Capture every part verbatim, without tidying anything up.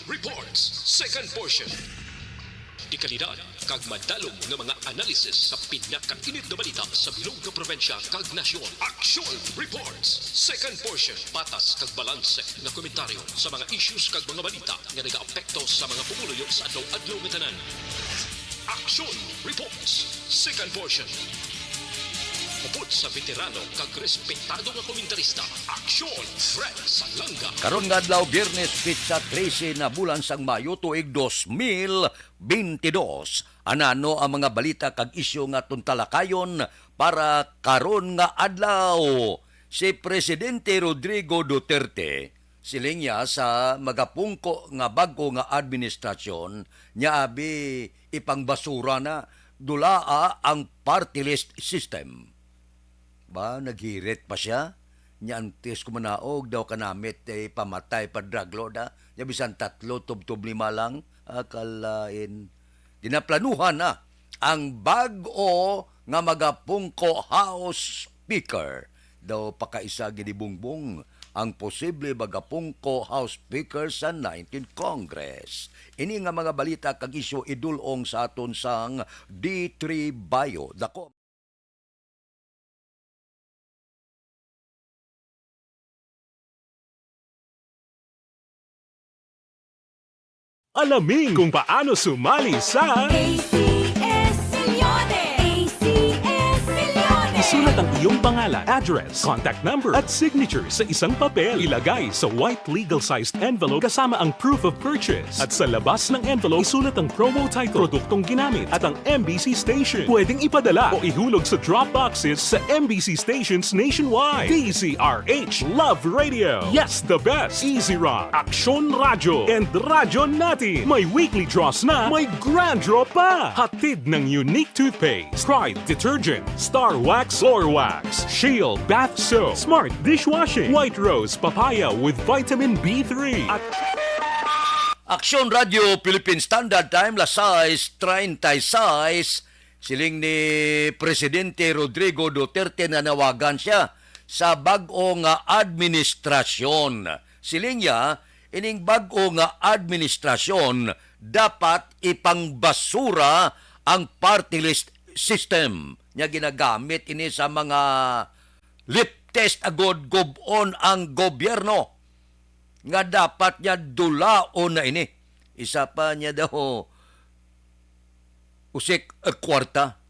Reports, second portion. Dekalidad kag madalom nga mga analisis sa pinakainit nga balita sa bilog nga probinsya kag nasyon. Action Reports, second portion. Patas kag balanse nga komentaryo sa mga issues kag mga balita nga nagaapekto sa mga pumuluyo sa adlaw-adlaw nga tanan. Action Reports, second portion. Upod sa veterano kag respetado nga komentarista, Aksyon Fred Salanga. Karon nga adlaw, Biyernes, petsa trese na bulan sang Mayo, tuig dos mil bentidós. Anano ang mga balita kag isyu nga aton talakayon para karon nga adlaw? Si Presidente Rodrigo Duterte, siling niya sa magapungko nga bag-o nga administrasyon niya, abi, ipangbasura na, dulaa ang party list system. Ba, naghirit pa siya? Nya antes ko manaog daw kanamit, eh, pamatay pa drug lord, ah. Nya bisan tatlo, tubtob lima lang, ah, kalain. Ginaplanuhan na ang bag-o nga magapungko House Speaker. Daw pakaisa gid ni Bongbong ang posible magapungko House Speaker sa nineteenth Congress. Ini nga mga balita kag isyu idul-ong sa aton sang D three Bio. Dako. Alamin kung paano sumali sa A C S Milyones! A C S Milyones! Isulat ang iyong pangalan, address, contact number, at signature sa isang papel. Ilagay sa white legal-sized envelope kasama ang proof of purchase. At sa labas ng envelope, isulat ang promo title, produktong ginamit, at ang M B C station. Pwedeng ipadala o ihulog sa drop boxes sa M B C stations nationwide. D Z R H Love Radio. Yes, the best. Easy Rock, Aksyon Radyo, and Radyo Natin. May weekly draws na, may grand draw pa. Hatid ng Unique Toothpaste, Pride Detergent, Star Wax, Floor Wax, Shield Bath Soap, Smart Dishwashing, White Rose Papaya with Vitamin B three, at Aksyon Radyo Philippine Standard Time, las sais treinta y seis. Siling ni Presidente Rodrigo Duterte, nanawagan siya sa bag-o nga administrasyon. Siling niya, ining bag-o nga administrasyon dapat ipangbasura ang party list system nga ginagamit ini sa mga leftist agod gub-on ang gobyerno, nga dapat niya dulaon na ini. Isa pa niya daw, usik, eh, kwarta.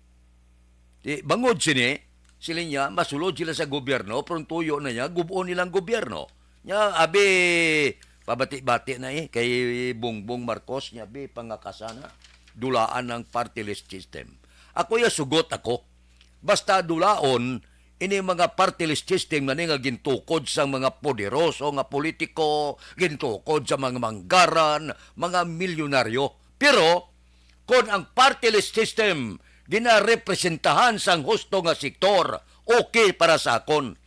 Di, bangod sini, siling niya, masulod sila sa gobyerno, pero ang tuyo na niya, gub-on nilang gobyerno. Nya, abi, pabati-bati na eh, kay Bongbong Marcos, nya, abi, pangakasana, dulaan ang party list system. Ako ya sugot ako. Basta dulaon, ini mga party list system nga ni nga gintukod sa mga poderoso nga politiko, gintukod sa mga manggaran, mga milyonaryo. Pero, kon ang party list system ginarepresentahan sang husto nga sektor, okay para sa akon.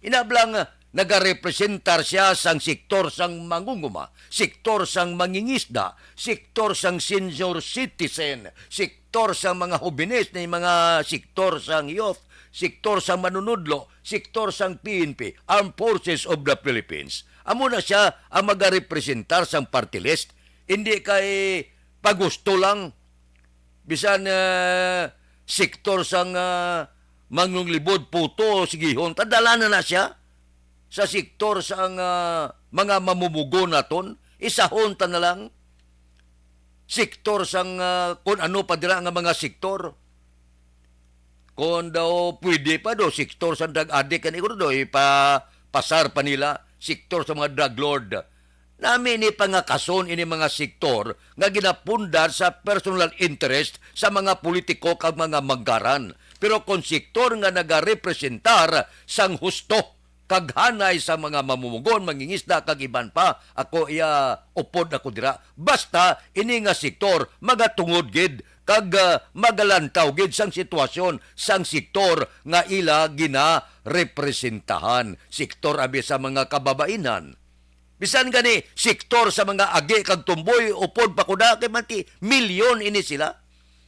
Inablang nagarepresentar siya sang sektor sang mangunguma, sektor sang mangingisda, sektor sang senior citizen, sektor sang mga hobenes, ni mga sektor sang youth, sektor sang manunudlo, sektor sang P N P, Armed Forces of the Philippines. Amo na siya ang magarepresentar sang party list. Hindi kay pagusto lang. Bisan, ah, sektor sang, ah, manglunglibod, puto, sigihon, ta dala na na siya sa sektor sang, ah, mga mamumugon naton, isahon ta na lang. Sektor sang, ah, kun ano pa dira nga mga sektor. Kon daw pwede pa daw, sektor sang drug addict, kani ko daw, ipapasar pa nila, sektor sa mga drug lord. Nami ni pangakason ini mga sektor nga ginapundar sa personal interest sa mga politiko kag mga manggaran. Pero kon sektor nga nagarepresentar sang husto kag hanay sa mga mamumugon, mangingisda, kag iban pa, ako iya upod ako dira. Basta ini nga sektor magatungod gid kag, ah, magalantaw gid sang sitwasyon sang sektor nga ila ginarepresentahan, sektor abi sa mga kababainan. Bisan gani sektor sa mga agi kag tumboy, upod pa ko na kay manti milyon ini sila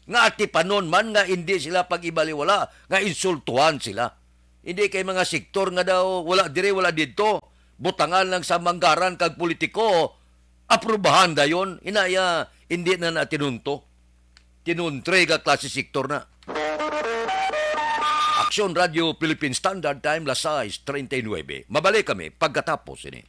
nga atipanon man nga indi sila pag-ibaliwala, nga insultuhan sila. Hindi kay mga sektor nga daw wala diri, wala didto, butangan lang sa manggaran kag politiko, Aprubahan dayon, inaya, hindi na na tinunto. Tinuntre ka klase sektor na. Aksyon Radio Philippine Standard Time, las sais treinta y nueve. Mabalik kami pagkatapos ini.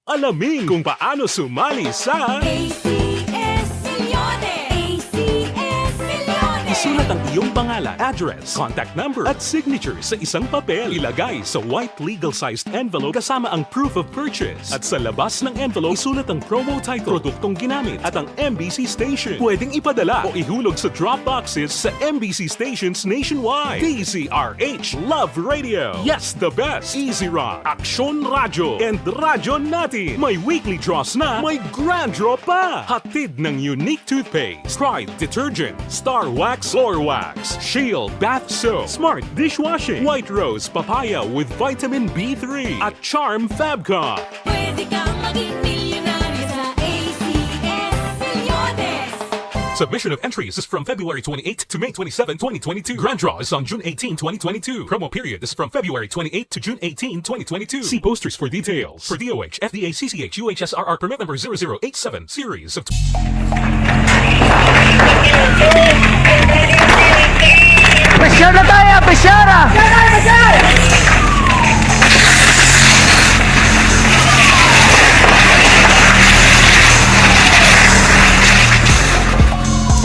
Alamin kung paano sumali sa A C S Milyones! A C S Milyones! Isulat ang iyong pangalan, address, contact number, at signature sa isang papel. Ilagay sa white legal-sized envelope kasama ang proof of purchase. At sa labas ng envelope, isulat ang promo title, produktong ginamit, at ang M B C station. Pwedeng ipadala o ihulog sa drop boxes sa M B C stations nationwide. D Z R H Love Radio. Yes, the best. Easy Rock, Aksyon Radyo, and Radyo Natin. May weekly draws na, may grand draw pa. Hatid ng Unique Toothpaste, Pride Detergent, Star Wax, Floor Wax, Shield Bath Soap, Smart Dishwashing, White Rose Papaya with Vitamin B three, at Charm Fabcon. Pwede kang maging milyonaryo sa A C S Milyones. Submission of entries is from February twenty-eighth to May twenty-seven, twenty twenty-two. Grand draw is on June eighteen, twenty twenty-two. Promo period is from February twenty-eighth to June eighteen, twenty twenty-two. See posters for details. For D O H, F D A, C C H, U H S R R permit number zero zero eight seven, series of Pressure na tayo! Pressure!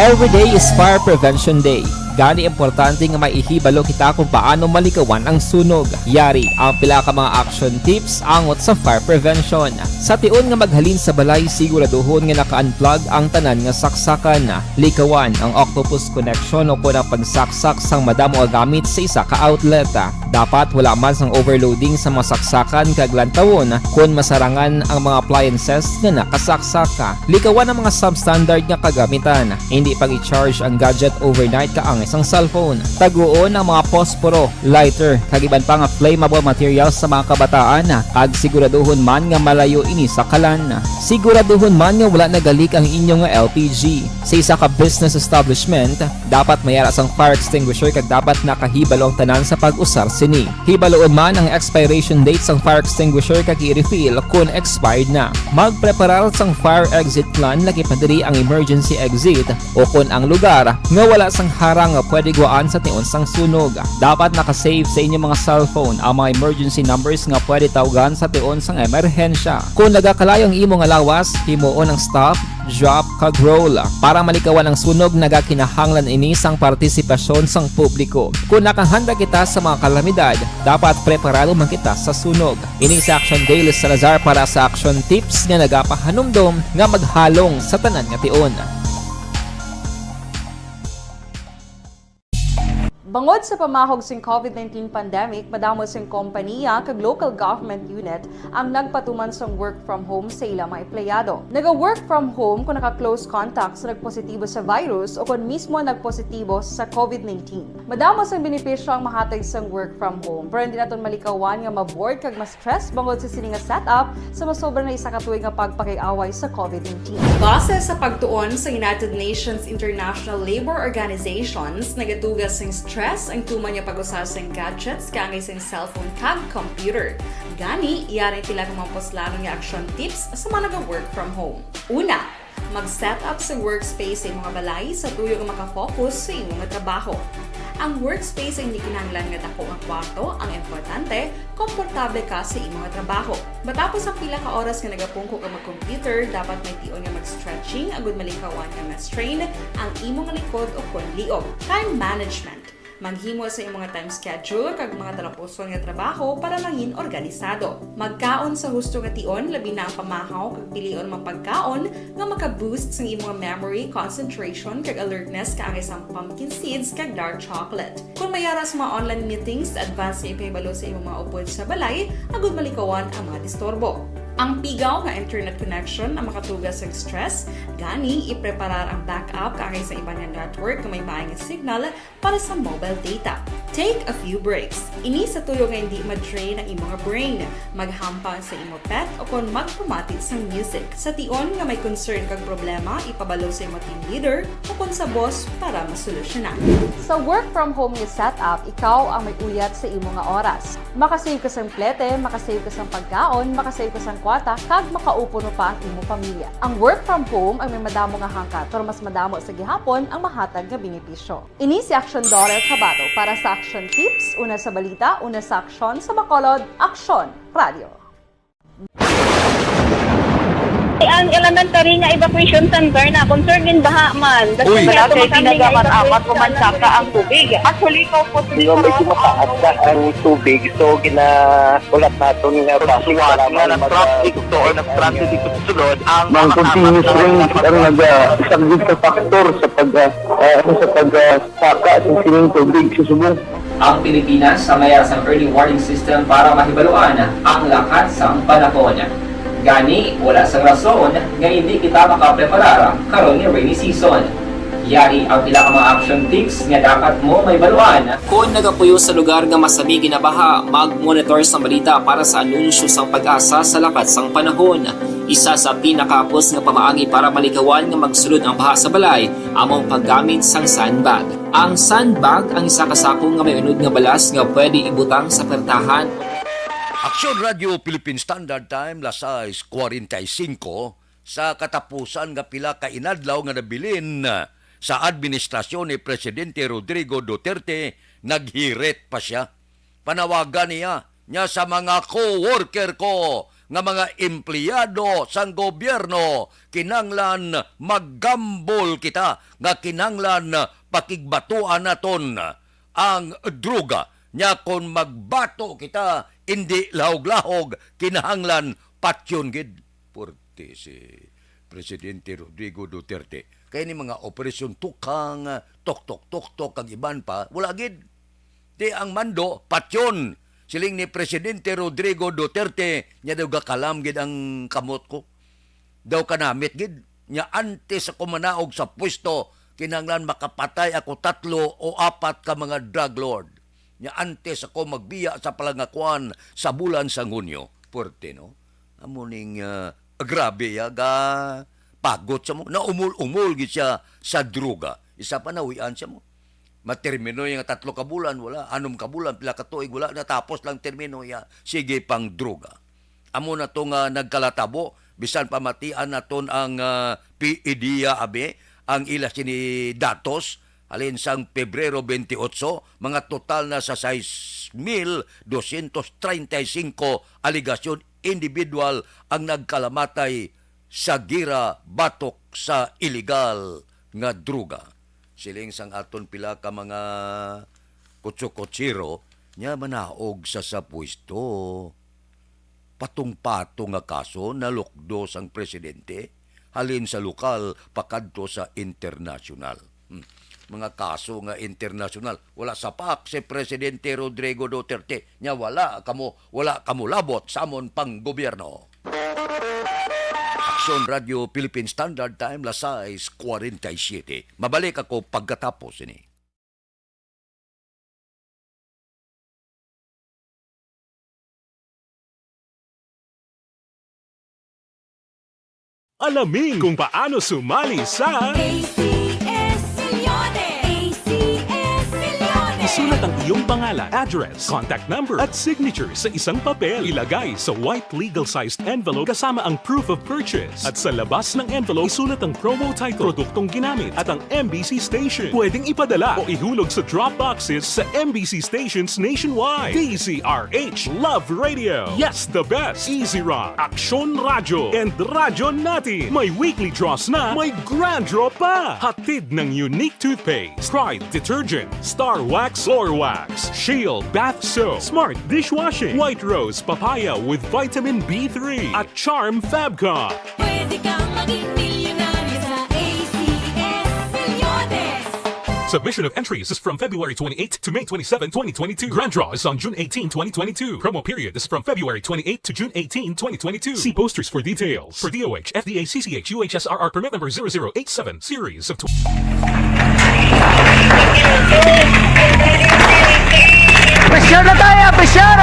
Every day is Fire Prevention Day. Gani, importante nga may ihibalo kita kung paano malikawan ang sunog. Yari ang pila ka mga action tips angot sa fire prevention. Sa tion nga maghalin sa balay, siguraduhon nga naka-unplug ang tanan nga saksakan. Likawan ang octopus connection o kon ang pagsaksak sang madamo nga gamit sa isa ka outlet. Dapat wala man sang overloading sa mga saksakan kag lantawon kon masarangan ang mga appliances nga nakasaksak. Likawan ang mga substandard nga kagamitan. Hindi pag-i-charge ang gadget overnight kaangay sang cellphone. Taguon ang mga posporo, lighter, kag iban pa nga flammable materials sa mga kabataan, kag siguraduhon man nga malayo ini sa kalan. Siguraduhon man nga wala nagalik ang inyo nga L P G. Sa isa ka business establishment, dapat may ara sang fire extinguisher kag dapat nakahibalo ang tanan sa pag-usar sini. Hibaluon man ang expiration date sang fire extinguisher kag i-refill kon expired na. Magpreparar sang fire exit plan, lakip na diri ang emergency exit o kon ang lugar nga wala sang harang nga pwede gwaan sa tion sang sunog. Dapat naka-save sa inyo mga cellphone ang mga emergency numbers nga pwede tawgan sa tion sang emerhensya. Kon nagakalayo ang imo nga lawas, himuon ang stop, drop, kag roll. Para malikawan ang sunog, nagakinahanglan ini sang partisipasyon sang publiko. Kon nakahanda kita sa mga kalamidad, dapat preparado man kita sa sunog. Ini si Action Daily Salazar para sa Action Tips nga nagapahanumdom nga maghalong sa tanan nga tion. Bangod sa pamahog sing covid nineteen pandemic, madamo sing kompaniya kag local government unit ang nagpatuman sang work from home sa ila mga empleyado. Naga-work from home kon naka-close contact sa nagpositibo sa virus o kon mismo nagpositibo sa covid nineteen. Madamo sang benepisyo ang mahatag sang work from home, pero hindi naton malikawan nga ma-bored kag ma-stress bangod sa sini nga setup sa masobra na isa ka tuig nga pagpakig-away sa covid nineteen. Base sa pagtuon sa United Nations International Labor Organizations, nagatuga sing stress ang tuman nga pag-usar sing gadgets kaangay sing cellphone kag computer. Gani, yari ang pila ka mga puslanon nga action tips sa mga naga-work from home. Una, mag-set up sa workspace sa imong balay sa tuyo nga maka-focus sa imo nga trabaho. Ang workspace ang hindi kinahanglan nga dako nga kwarto, ang importante, komportable ka sa imo nga trabaho. Matapos ang pila ka oras nga nagapungko ka mag-computer, dapat may tion nga mag-stretching agud malikawan nga ma-strain ang imo nga likod o kon liog. Time management. Maghimo sa imong time schedule kag mga talapuson nga trabaho para mangin organisado. Magkaon sa husto nga tion, labi na ang pamahaw kag pilion mga pagkaon nga maka-boost sang imong memory, concentration, kag alertness kaangay sang pumpkin seeds kag dark chocolate. Kon may ara sa mga online meetings, advance nga ipahibalo sa imong mga upod sa balay agud malikawan ang mga disturbo. Ang pigaw nga internet connection ang makatuga sa stress, gani ipreparar ang backup kaangay sa iban nga network nga may maay nga signal para sa mobile data. Take a few breaks. Ini sa tuyo nga hindi ma-drain ang imo nga brain, maghampang sa imo pet, o kon magpamati sang music. Sa tion nga may concern kag problema, ipabalo sa imo team leader o kon sa boss para masolusyonan. Sa work from home nga setup, ikaw ang may uyat sa imo nga oras. Makasave ka sang plete, makasave ka sang pagkaon, makasave ka sang kwarta, kag makaupod mo pa ang imo pamilya. Ang work from home ang may madamo nga hangkat, pero mas madamo sa gihapon ang mahatag nga benepisyo. Ini si Aksyon Dorel Cabato para sa Aksyon Tips, una sa balita, una sa aksyon, sa Bacolod, Aksyon Radio. Ang elementary nga evacuation center na concerned din baha man. Uy. Wala kay tinaga man apat o man saka ang tubig. Actually, ikaw po, di ba, medyo mataas na ang tubig, so ginahulat naton nga traffic nga para nag-traffic to or nag-transit dito sa sulod ang mga continuous rain ang nag-, ah, isang big factor sa pag, ah, ah, sa pag, ah, saka sa sining tubig sa subong. Ang Pilipinas sa mayar sang early warning system para mahibaluan ang lakat sang panahon. Gani, wala sang rason nga hindi kita makapreparar karon nga rainy season. Yari ang pila ka mga action tips nga dapat mo mahibaluan. Kon nagapuyo sa lugar nga masami ginabaha, mag-monitor sang balita para sa anunsyo sang PAGASA sa lakat sang panahon. Isa sa pinakahapos nga pamaagi para malikawan nga magsulod ang baha sa balay amo ang paggamit sang sandbag. Ang sandbag ang isa ka sako nga may unod nga balas nga pwede ibutang sa pertahan. Aksyon Radio Philippine Standard Time, las sais cuarenta y cinco, sa katapusan nga pila ka inadlaw nga nabilin sa administrasyon ni Presidente Rodrigo Duterte, naghirit pa sia. Panawagan niya, niya sa mga co-worker ko nga mga empleyado sang gobyerno, kinahanglan maggambol kita, nga kinahanglan pakigbatuan naton ang droga. Nya kon magbato kita, indi lahog-lahog, kinahanglan patyon gid. Purti si Presidente Rodrigo Duterte. Kay ni mga operasyon tukang, tuktok-tuktok, kag iban pa, wala gid. Ti ang mando, patyon. Siling ni Presidente Rodrigo Duterte, niya daw gakalam gid ang kamot ko. Daw kanamit gid. Nya antes ako manaog sa pwesto, kinahanglan makapatay ako tatlo o apat ka mga drug lord. Nya antes ako magbiya sa palangakuan sa bulan sang Hunyo. Puwerte, no? Amo ning, ah, grabe ya, ga pagot sa mo. Naumol-umol gid siya sa droga. Isa pa, nawian siya mo. Matermino yung tatlo ka bulan, wala. Anom ka bulan, pila ka tuig, wala. Natapos lang termino ya. Sige pang droga. Amo na to nga nagkalatabo, bisan pamatian naton ang, ah, P E D ya, abi, ang ila sini datos, halin sang Pebrero twenty-eight, mga total na sa sais mil dosyentos treinta y cinco alegasyon individual ang nagkalamatay sa gira batok sa iligal nga droga. Siling sang aton pila ka mga kutso-kutsiro, nya manaog sa sa pwesto. Patong-patong nga kaso nalukdo sang presidente, halin sa lokal pakadto sa internasyonal. Hmm. Mga kaso nga internasyonal, wala sapak si Presidente Rodrigo Duterte, nya wala kamo, wala kamo labot sa amon pang gobyerno. Aksyon Radio Philippine Standard Time, las sais cuarenta y siete. Mabalik ako pagkatapos ini. Alamin kung paano sumali sa A C S Millones! A C S Millones! Isulat ang iyong pangalan, address, contact number, at signature sa isang papel. Ilagay sa white legal-sized envelope kasama ang proof of purchase. At sa labas ng envelope, isulat ang promo title, produktong ginamit, at ang M B C station. Pwedeng ipadala o ihulog sa drop boxes sa M B C stations nationwide. D Z R H Love Radio. Yes, the best. Easy Rock. Aksyon Radyo. And Radyo Natin. May weekly draws na, may grand draw pa. Hatid ng Unique Toothpaste, Pride Detergent, Star Wax, Floor Wax, Shield Bath Soap, Smart Dishwashing, White Rose Papaya with Vitamin B three, at Charm Fabcon. Pwede kang maging milyonaryo sa A C S Millones. Admission of entries is from February twenty-eighth to May twenty-seven, twenty twenty-two. Grand draw is on June eighteen, twenty twenty-two. Promo period is from February twenty-eighth to June eighteen, twenty twenty-two. See posters for details. For D O H, F D A, C C H, U H S R R permit number zero zero eight seven, series of tw- Pressure na tayo! Pressure!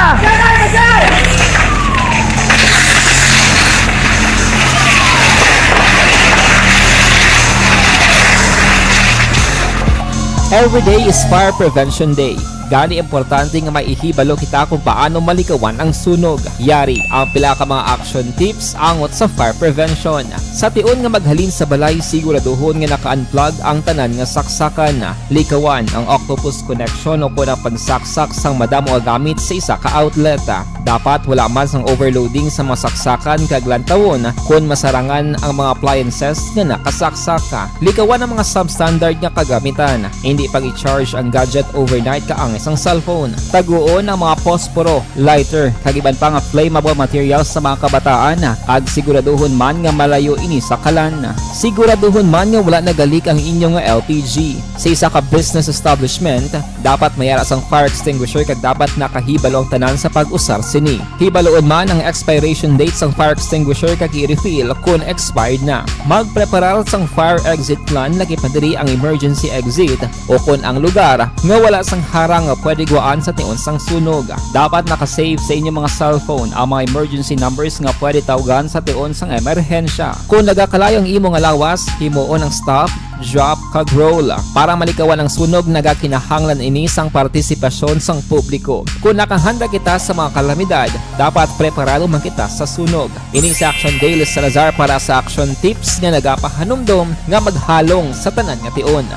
Every day is Fire Prevention Day. Gani, importante nga may ihibalo kita kung paano malikawan ang sunog. Yari ang pila ka mga action tips angot sa fire prevention. Sa tion nga maghalin sa balay, siguraduhon nga naka-unplug ang tanan nga saksakan. Likawan ang octopus connection o kon ang pagsaksak sang madamo nga gamit sa isa ka outlet. Dapat wala man sang overloading sa mga saksakan kag lantawon kon masarangan ang mga appliances nga nakasaksak. Likawan ang mga substandard nga kagamitan. Hindi pag-i-charge ang gadget overnight kaangay sang cellphone. Taguon ang mga posporo, lighter, kag iban pa nga flammable materials sa mga kabataan, kag siguraduhon man nga malayo ini sa kalan. Siguraduhon man nga wala nagalik ang inyo nga L P G. Sa isa ka business establishment, dapat may ara sang fire extinguisher kag dapat nakahibalo ang tanan sa pag-usar sini. Hibaluon man ang expiration date sang fire extinguisher kag i-refill kon expired na. Magpreparar sang fire exit plan, lakip na diri ang emergency exit, o kon ang lugar nga wala sang harang nga pwede guwaan sa tion sang sunog. Dapat naka-save sa inyo mga cellphone ang mga emergency numbers nga pwede tawgan sa tion sang emerhensya. Kon nagakalayo ang imo nga lawas, himuon ang stop, drop, kag roll. Para malikawan ang sunog, nagakinahanglan ini sang partisipasyon sang publiko. Kon nakahanda kita sa mga kalamidad, dapat preparado man kita sa sunog. Ini si Action Daily Salazar para sa Action Tips nga nagapahanumdom nga maghalong sa tanan nga tion.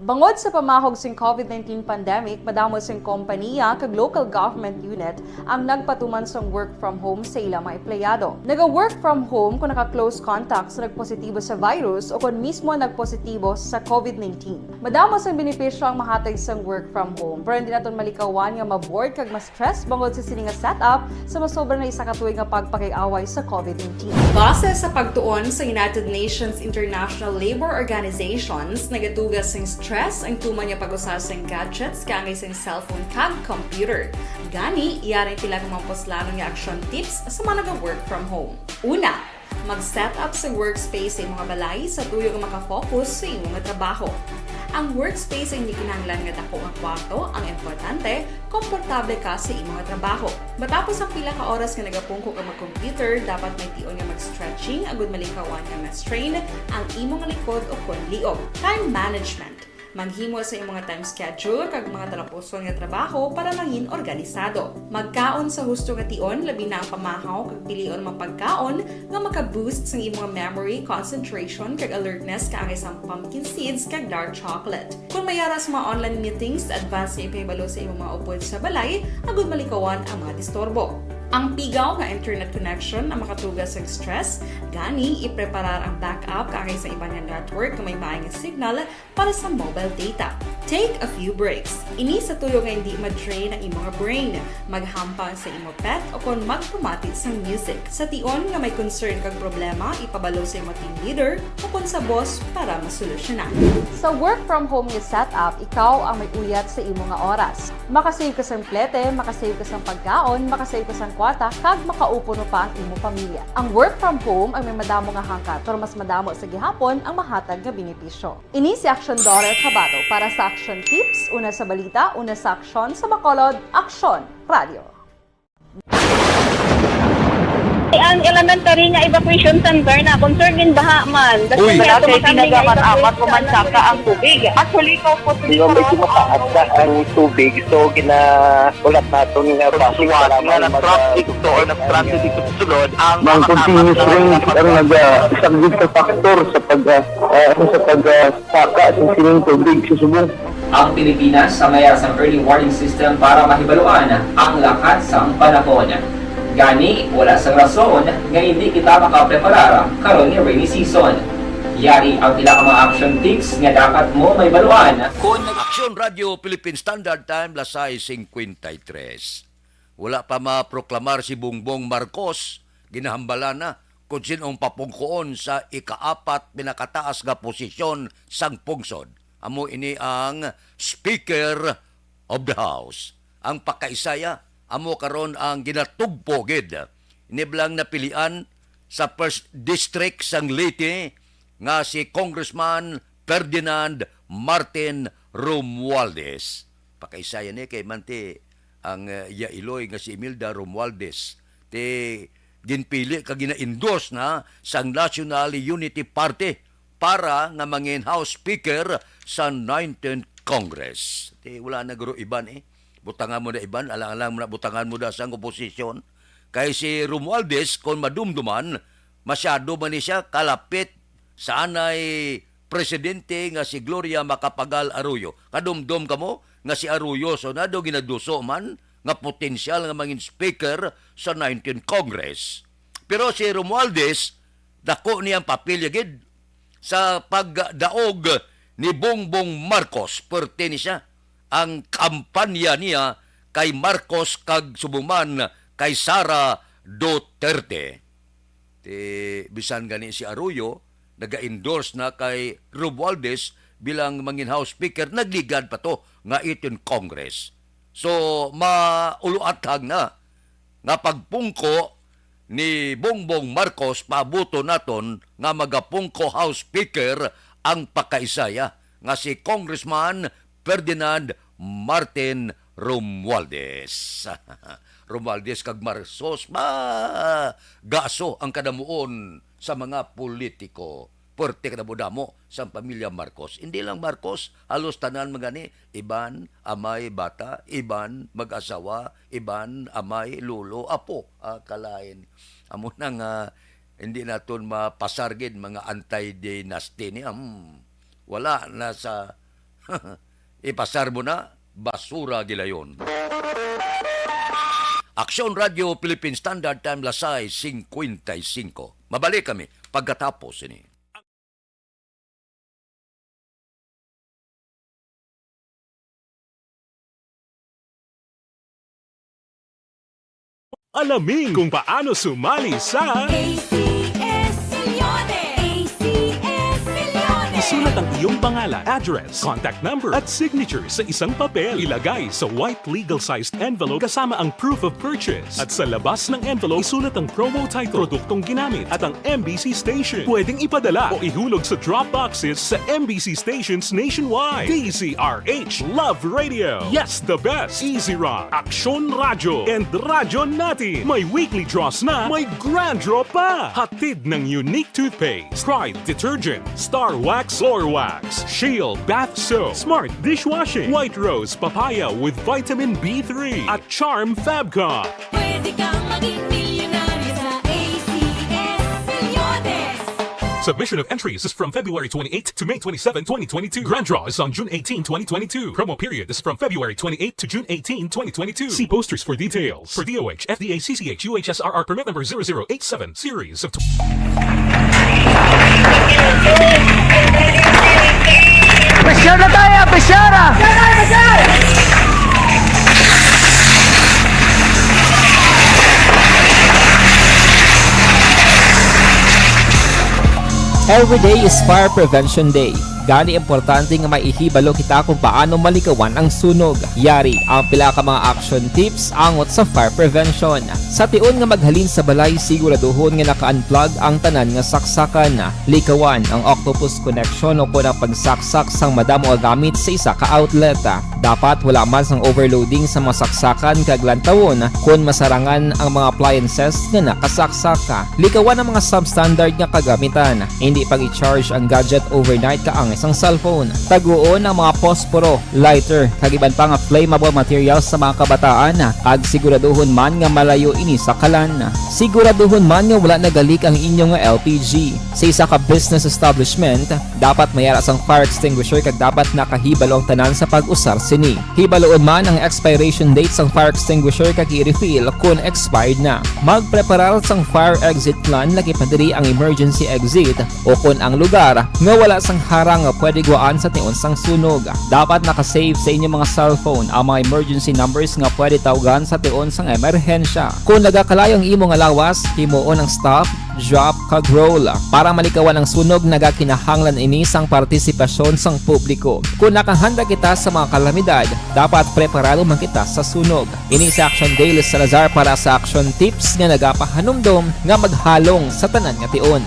Bangod sa pamahog sing COVID nineteen pandemic, madamo sing kompaniya kag local government unit ang nagpatuman sang work from home sa ila mga empleyado. Naga-work from home kon naka-close contact sa nagpositibo sa virus o kon mismo nagpositibo sa COVID nineteen. Madamo sang benepisyo ang mahatag sang work from home, pero hindi naton malikawan nga ma-bored kag ma-stress bangod sa sini nga setup sa masobra na isa ka tuig nga pagpakig-away sa COVID nineteen. Base sa pagtuon sa United Nations International Labor Organizations, nagatuga sing stress ang tuman nga pag-usa sing gadgets kaangay sing cellphone kag computer. Gani, yari ang pila ka mga puslanon nga action tips sa mga naga-work from home. Una, mag-set up sa workspace sa imong balay sa tuyo nga maka-focus sa imo nga trabaho. Ang workspace ay hindi kinahanglan nga dako nga kwarto, ang importante, komportable ka sa imo nga trabaho. Matapos ang pila ka oras nga nagapungko ka mag-computer, dapat may tion nga mag-stretching agud malikawan nga ma-strain ang imo nga likod o kon liog. Time management. Maghimo sa imong nga time schedule kag mga talapuson nga trabaho para mangin organisado. Magkaon sa husto nga tion, labi na ang pamahaw kag pilion mga pagkaon nga maka-boost sang imong memory, concentration, kag alertness kaangay sang pumpkin seeds kag dark chocolate. Kon may ara sa mga online meetings, advance nga ipahibalo sa imong mga upod sa balay agud malikawan ang mga disturbo. Ang pigaw nga internet connection ang makatuga sang stress, gani ipreparar ang backup kaangay sa iban nga network nga may maay nga signal para sa mobile data. Take a few breaks. Ini sa tuyo nga hindi ma-drain ang imo nga brain. Maghampang sa imo pet o kon magpamati sang music. Sa tion nga may concern kag problema, ipabalo sa imo team leader o kon sa boss para masolusyonan. Sa work from home nga setup, ikaw ang may uyat sa imo nga oras. Makasave ka sang plete, makasave ka sang pagkaon, makasave ka sang kwarta, kag makaupod pa ang imo pamilya. Ang work from home ang may madamo nga hangkat, pero mas madamo sa gihapon ang mahatag nga benepisyo. Ini si Aksyon Dorer Cabato para sa Aksyon Tips, una sa balita, una sa aksyon, sa Bacolod, Aksyon Radio. Ang elementary nga evacuation center na concern gin baha man. Uy, wala kay tinaga man amat ko man saka ang tubig. Actually, ko po. Medyo mataas na ang tubig, so gina-, ulat naton nga bus nga nag-traffic to or nag-transit dito sa sulod ang mga continuous rains ang naga-, isa gid ka factor sa pag, ah, ah, sa pag, ah, saka sa sining tubig sa subong. Ang Pilipinas ang may sang early warning system para mahibaluan ang lakat sang panahon. Gani, wala sang rason nga hindi kita makapreparar karon nga rainy season. Yari ang pila ka mga action tips nga dapat mo mahibaluan. Kon nag- Aksyon Radio Philippine Standard Time, las sais cincuenta y tres. Wala pa maproklamar si Bongbong Marcos, ginahambala na kung sin-ong papungkoon sa ikaapat pinakataas nga posisyon sang pungsod. Amo ini ang Speaker of the House. Ang pakaisaya, amo karon ang ginatugpo gid ni bala ang napilian sa First District sang Leyte nga si Congressman Ferdinand Martin Romualdez. Pakaisaya ni kay manti ang, uh, iya iloy nga si Imelda Romualdez ti ginpili kag gina-endorse na sang National Unity Party para nga mangin House Speaker sa nineteenth Congress. Ti wala na guro iban eh. Butangan mo na iban, alang-alang mo na butangan mo da sang oposisyon. Kay si Romualdez, kon madumduman, masyado man ni siya kalapit sa anay presidente nga si Gloria Macapagal Arroyo. Kadumdom kamo nga si Arroyo so na do ginaduso man nga potensyal nga mangin speaker sa nineteenth Congress. Pero si Romualdez, dako niyang papel gid sa pagdaog ni Bongbong Marcos. Perte ni siya ang kampanya niya kay Marcos kag subong man kay Sara Duterte. Ti bisan gani si Arroyo naga-endorse na kay Romualdez bilang mangin House Speaker, nagligad pa to nga eighteen Congress. So, mauluathag na nga pagpungko ni Bongbong Marcos, paabuton naton nga magapungko House Speaker ang pakaisaya nga si Congressman Ferdinand Martin Romualdez. Romualdez kag Marcos, ba gaso ang kadamuon sa mga politiko. Puwerte kadamo-damo sang pamilya Marcos. Hindi lang Marcos, halos tanan man gani, iban amay bata, iban mag-asawa, iban amay lolo, apo, ah, kalain. Amo na nga, hindi naton mapasar gid mga anti-dynasty ni, hmm. Wala na sa ipasar mo na, basura gilayon. Aksyon Radio Philippine Standard Time, las sais cincuenta y cinco. Mabalik kami pagkatapos ini. Alamin kung paano sumali sa A C S Millones. A C S Millones. Isulat ang iyong pangalan, address, contact number, at signature sa isang papel. Ilagay sa white legal-sized envelope kasama ang proof of purchase. At sa labas ng envelope, isulat ang promo title, produktong ginamit, at ang M B C station. Pwedeng ipadala o ihulog sa drop boxes sa M B C stations nationwide. D Z R H, Love Radio. Yes, the best. Easy Rock, Aksyon Radyo, and Radyo Natin. May weekly draws na, may grand draw pa. Hatid ng Unique Toothpaste, Pride Detergent, Star Wax, Floor Wax, Shield Bath Soap, Smart Dishwashing, White Rose Papaya with Vitamin B three, at Charm Fabcon. Pwede kang maging milyonaryo sa A C S Millones. Submission of entries is from February twenty-eight to May twenty-seven, twenty twenty-two. Grand draw is on June eighteen, twenty twenty-two. Promo period is from February twenty-eight to June eighteen, twenty twenty-two. See posters for details. For D O H, F D A, C C H, U H S R R permit number zero zero eight seven, series of Pressure na tayo, pressure! Every day is Fire Prevention Day. Gani, importante nga may ihibalo kita kung paano malikawan ang sunog. Yari ang pila ka mga action tips angot sa fire prevention. Sa tion nga maghalin sa balay, siguraduhon nga naka-unplug ang tanan nga saksakan. Likawan ang octopus connection o kon ang pagsaksak sang madamo nga gamit sa isa ka outlet. Dapat wala man sang overloading sa mga saksakan kag lantawon kon masarangan ang mga appliances nga nakasaksak. Likawan ang mga substandard nga kagamitan. Hindi pag-i-charge ang gadget overnight kaangay sang cellphone. Taguon ang mga posporo, lighter, kag iban pa nga flammable materials sa mga kabataan, kag siguraduhon man nga malayo ini sa kalan. Siguraduhon man nga wala nagalik ang inyo nga L P G. Sa isa ka business establishment, dapat may ara sang fire extinguisher kag dapat nakahibalo ang tanan sa pag-usar sini. Hibaloon man ang expiration date sang fire extinguisher kag i-refill kon expired na. Magpreparar sang fire exit plan, lakip na diri ang emergency exit o kon ang lugar nga wala sang harang nga pwede gwaan sa tion sang sunog. Dapat naka-save sa inyo mga cellphone ang mga emergency numbers nga pwede tawgan sa tion sang emerhensya. Kon nagakalayo ang imo nga lawas, himuon ang stop, drop, kag roll. Para malikawan ang sunog, nagakinahanglan ini sang partisipasyon sang publiko. Kon nakahanda kita sa mga kalamidad, dapat preparado man kita sa sunog. Ini si Action Dale Salazar para sa Action Tips nga nagapahanumdom nga maghalong sa tanan nga tion.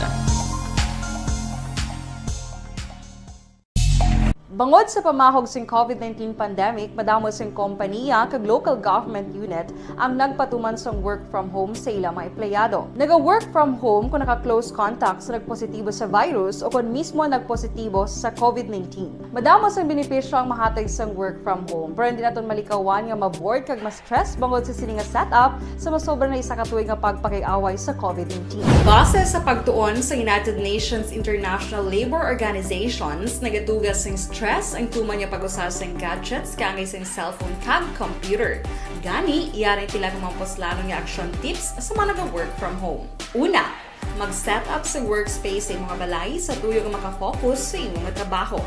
Bangod sa pamahog sing covid nineteen pandemic, madamo sing kompaniya kag local government unit ang nagpatuman sang work from home sa ila mga empleyado. Naga-work from home kung naka-close contact sa nagpositibo sa virus o kon mismo nagpositibo sa covid nineteen. Madamo sang benepisyo ang mahatag sang work from home, pero hindi naton malikawan nga ma-bored kag ma-stress bangod sa sini nga setup sa masobra na isa ka tuig nga pagpakig-away sa covid nineteen. Base sa pagtuon sa United Nations International Labour Organizations, nagatuga sing stress ang tuman nga pag-usa sing gadgets kaangay sing cellphone kag computer. Gani, yari pila ka mga puslanon nga action tips sa mga naga-work from home. Una, mag-set up sa workspace sa imong balay sa tuyo nga makafocus sa imong trabaho.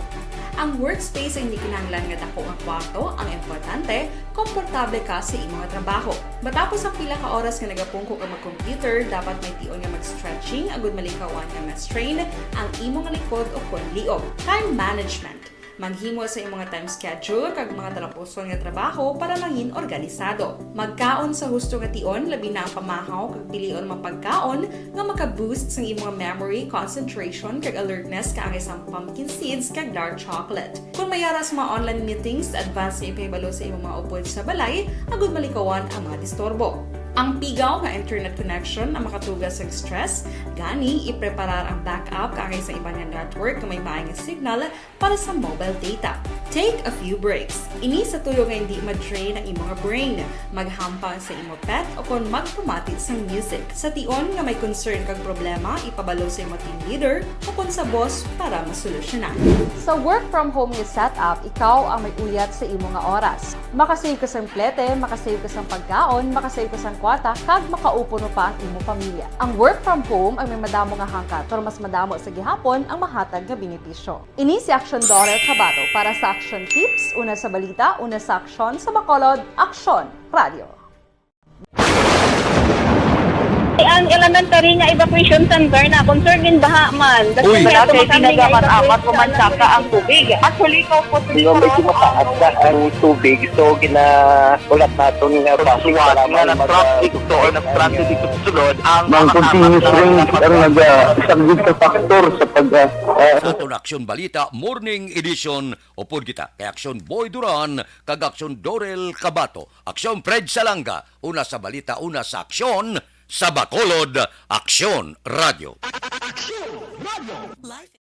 Ang workspace ay hindi kinahanglan nga dako nga kwarto, ang importante, komportable ka sa imong trabaho. Matapos ang pila ka oras nga nagapungko ka mag-computer, dapat may tion nga mag-stretching agud malikawan nga ma-strain ang imong likod o kon liog. Time management. Maghimo sa imong time schedule kag mga talapuson nga trabaho para mangin organisado. Magkaon sa husto nga tion, labi na ang pamahaw kag pilion mga pagkaon nga maka-boost sang imong memory, concentration, kag alertness kaangay sang pumpkin seeds kag dark chocolate. Kung may ara sa mga online meetings, advance nga ipahibalo sa imong mga upod sa balay agud malikawan ang mga disturbo. Ang pigaw nga internet connection ang makatuga sa stress, gani ipreparar ang backup kaangay sa iban nga network nga may maay nga signal para sa mobile data. Take a few breaks. Ini sa tuyo nga hindi ma-drain ang imong brain. Maghampang sa imo pet o kon magpamati sang music. Sa tion nga may concern kag problema, ipabalo sa imo team leader o kon sa boss para masolusyonan. Sa work from home nga setup, ikaw ang may uyat sa imo nga oras. Makasave ka sang plete, makasave ka sang pagkaon, makasave ka sang kwarta, kag makaupo no pa ang imo pamilya. Ang work from home ang may madamo nga hangkat, pero mas madamo sa gihapon ang mahatag nga benepisyo. Ini si Aksyon Dorel Cabato para sa Action Tips, una sa balita, una sa aksyon, sa Bacolod, Aksyon Radio. Ang elementary nga evacuation center na concern din baha man. Uy, wala kay tinaga man amat o mansaka ang tubig. Actually, ko po medyo mataas na ang tubig. So, gina-, ulat naton nga basi nga nag-traffic to or nag-transit dito sa sulod ang mga continuous rain ang nag-, ah, isang big factor sa pag, ah, ah, Sa aton Aksyon Balita Morning Edition, upod kita kay Aksyon Boy Duran kag Aksyon Dorel Cabato, Aksyon Fred Salanga, una sa balita, una sa aksyon, sa Bacolod, Aksyon Radio. Aksyon Radio. Live